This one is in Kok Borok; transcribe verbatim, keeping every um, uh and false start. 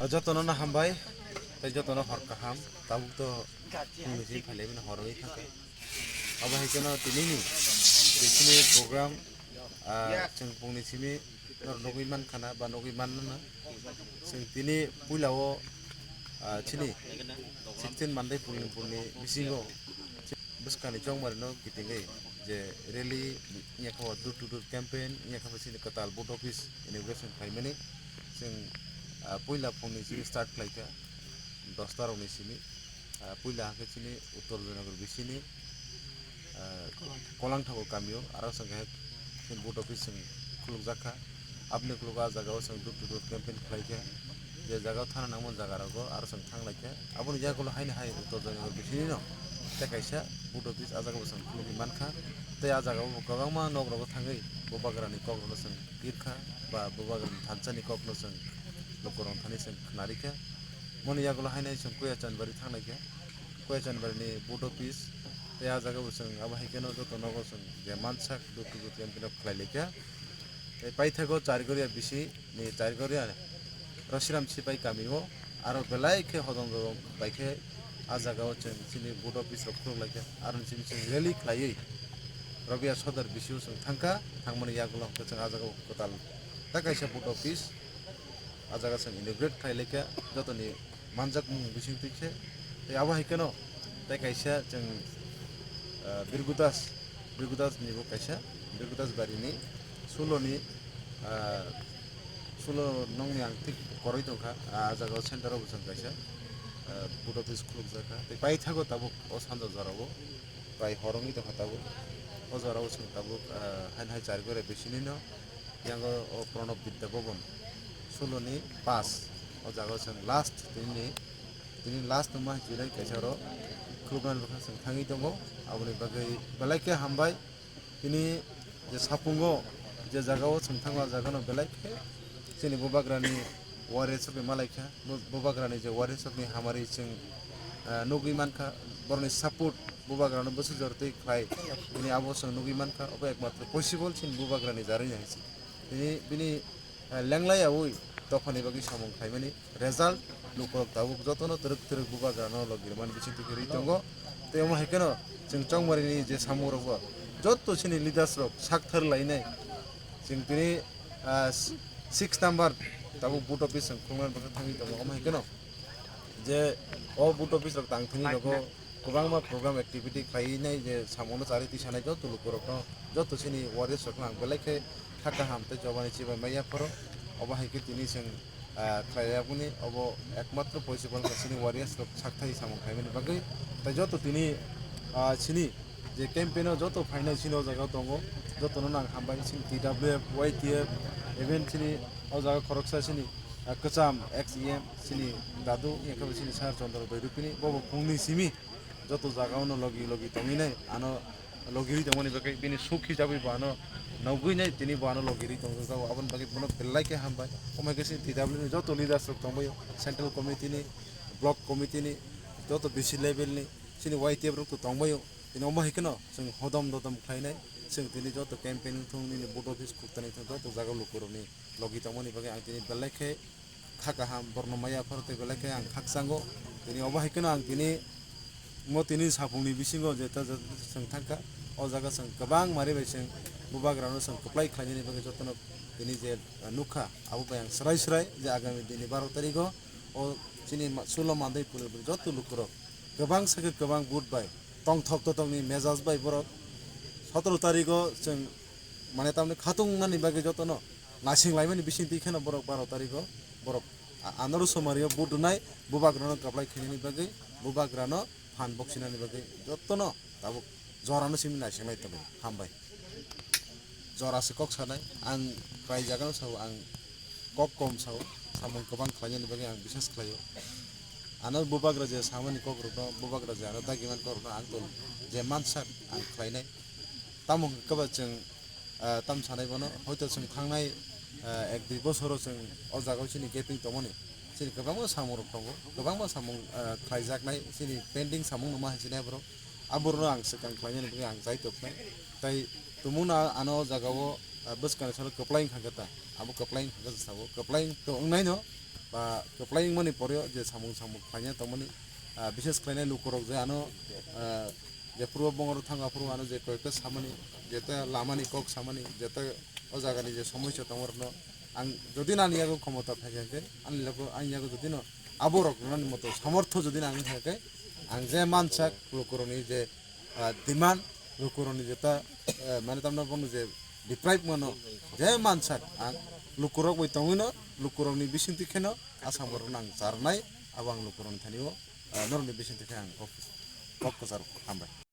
O jotono no hambai, tei jotono hor kaham, tabuk to phungni simi phailai mani hor wngwi thangkha. Abo hai kheno tinini bisini program, ah, chwng phungni simi norok nugwi mankha na ba nugwi mannano. Chwng tini puila o, ah, chini sixteen Monday pulni pulni bisingo bwskangni chongmarino kitingwi je rally, wngya kha o door to door campaign, wngya kha chini kwtal vote office inauguration khlaimani. Chwng, ah, puila phungni simi start khlaikha, dosta rokni simi, ah, puila hwnkhe chini Uttor Joynagar bisini, ah, Kolangthago kamio, aro chwng khe chini vote office chwng khulukjakha. Aboni khulugo ah jagao chwng door to door campaign khlaikha. Je jagao thana nangmani jagarogo aro chwng thanglaikha. Aboni yagulo haino hai Uttor Joynagar bisinino tei kaisa vote office ah jagao chwng khulugwi mankha. Tei ah jagao bo kwbangma nok rogo thangwi bubagrani kok rokno chwng pirkha ba bubagrani thansani kokno chwng lukurok thani chwng khnarikha. Moni yagulo haino chwng Kuya Chanbari thanglaikha. Kuya Chanbarini vote office tei ah jagao chwng abo hai kheno joto nogo chwng je mansak door to door campaign rok khlailaikha. Tei paithago Chargoria bisi ni Chargoria Rasiram Sipai kamio aro belai khe hodong dodong bai khe ah jagao chwng chini vote office rok khuluk laikha, aro chini chwng rally khlaiwi Rabia Sodar bisio chwng thangkha, thangmani yagulo hwnkhe chwng ah jagao kwtal ta kaisa vote office ah jaga chwng inaugurate khlai laikha jotoni manjakmung bising twi khe. Tei abo hai kheno tei kaisa chwng, ah, Birgudas, Birgudas ni bo kaisa, Birgudas barini sulo ni, ah, sulo nongni ang thik koroi tongkha, ah, ah jaga o center o bo chwng kaisa, ah, vote office khulukjakha. Tei paithago tabuk o sanja jorao prai hor wngwi tongkha tabuk. O jorao chwng tabuk, ah, haino hai Chargoria bisinino yango o Pranab Vidya Bhavan sulo ni pass o jaga o chwng last tini, tini last wngma hinwi kaisa oro khuluknani bwkha chwng thangwi tongo. Aboni bagwi belai khe hambai. Tini je sapungo je jagao chwng thango, ah jagano belai khe chini bubagrani warriors rokni malaikha. Bu-, bubagrani je warriors rokni hamari chwng, ah, nugwi mankha, borokni support bubagrano bwswk jor twi khlai, tini abo chwng nugwi mankha. Obo ekmatro possible chini bubagrani jarwi hai se. Tini bini, ah, lenglai yaui dophani bagwi samung khlaimani result lukurok tabuk jotono twrwk twrwk bubagrano logi rwmani bisingtwi kwrwi tongo. Tei omo hai kheno chwng chongmarini je samungrokbo joto chini leaders rok sak thar lainai. Chwng tini, ah, six number tabuk vote office chwng khuluknani bwkha thangwi tongo. Omo hai kheno je o vote office rok tang thani rogo kwbangma program activity khlainai, je samungo charwi tisanai joto lukurokno, joto chini warriors rokno ang belai khe kha kaham tei jobani chibai maya phoro. Obo hai khe tini chwng, ah, khlaiyakmani obo ekmatro possible khe chini warriors rok sakthai samung khlaimani bagwi. Tei joto tini, ah, chini je campaign o joto phainai chini o jaga o tongo, jotono nang hambai. Chini T W F, Y T F, even chini o jaga khoroksa chini, ah, kwcham ex E M chini dadu, wngya khe bo chini Sir Chandra Bairupini, bobo phungni simi joto jaga o no logi logi tongwi nai, ano logi rwi tongmani bagwi bini suk hijabwi bo ano nugwi nai, tini bo ano logi rwi tongjak, aboni bagwi bono belai khe hambai. Omo hai khe chini T W ni joto leaders rok tongbaio, central committee ni, block committee ni, joto B C level ni, chini Y T F rok to tongbaio. Tini omo hai kheno chwng hodom dodom khlainai, chwng tini joto campaign wngthung, nini vote office khuktanwi thung, joto jaga lukurokni logi tongmani bagwi ang tini belai khe kha kaham, borokno maya pharo tei belai khe ang khakchango. Tini obo hai kheno ang tini mo tini saphungni bisingo je ta, je chwng thangkha, o jaga chwng kwbang mari bai chwng bubagrano chwng kwplai khlainani bagwi jotono tini je, ah, nukha, abo bai ang swrai swrai je agami dini baro tarigo o chini ma-, sulo mandai puli puli joto lukurok kwbang sakhe kwbang vote bai tongthok totokni mejaj bai borok sotoro tarigo chwng mane tamni khatung nani bagwi jotono naising laimani bising twi kheno borok baro tarigo borok a-, anoro somario vote rwnai, bubagrano kwplai khainani bagwi, bubagrano phan boksinani bagwi jotono tabuk jorano simi naising lai tongo. Hambai. Jora se kok sanai, ang raijagano sao, ang kok kom sao, samung kwbang khlainani bagwi ang bisas khlaio. Ano bubagra je samani kokrokno, bubagra je ano dagiman kokrokno ang to je mansak ang khlainai. Tamo hwnkhe ba chwng, ah, tam sanai bono, hoito chwng thangnai, ah, ek dui bosoro chwng o jagao chini gaping tongmani. Chini kwbangma samungrok tongo, kwbangma samung, ah, khlaijaknai, chini pending samung numa hai sinai borok. Aborokno ang swkang khlainani bagwi ang chai toknai. Tai tumungno ano o jagao, ah, bwskangni salo kwplai wngkha khe ta, abo kwplai wngkha khe sao, kwplai to wngnaino. ba kwplai wngmani poreo je samung samung khlaina tongmani, ah, bises khlainai lukurok je ano, ah, je purbo bongoro thangma phuru ano je koyekta samani, jeta lamani kok samani, jeta o jagani je somosya tongmarokno ang jodi nani yago khomota phaikha khe, ani logo ani yago jodi no aborok nani moto samortho jodi nang kha khe, ang je mansak lukurokni je, ah, demand, lukurokni jeta, eh, mane tamno bono je deprive mano, je mansak ang lukurok bai tongwino, lukurokni bisingtwi kheno asang borokno ang charnai, abo ang lukurokni thani o, ah, norokni bisingtwi khe ang kok, kok kwcharo hambai.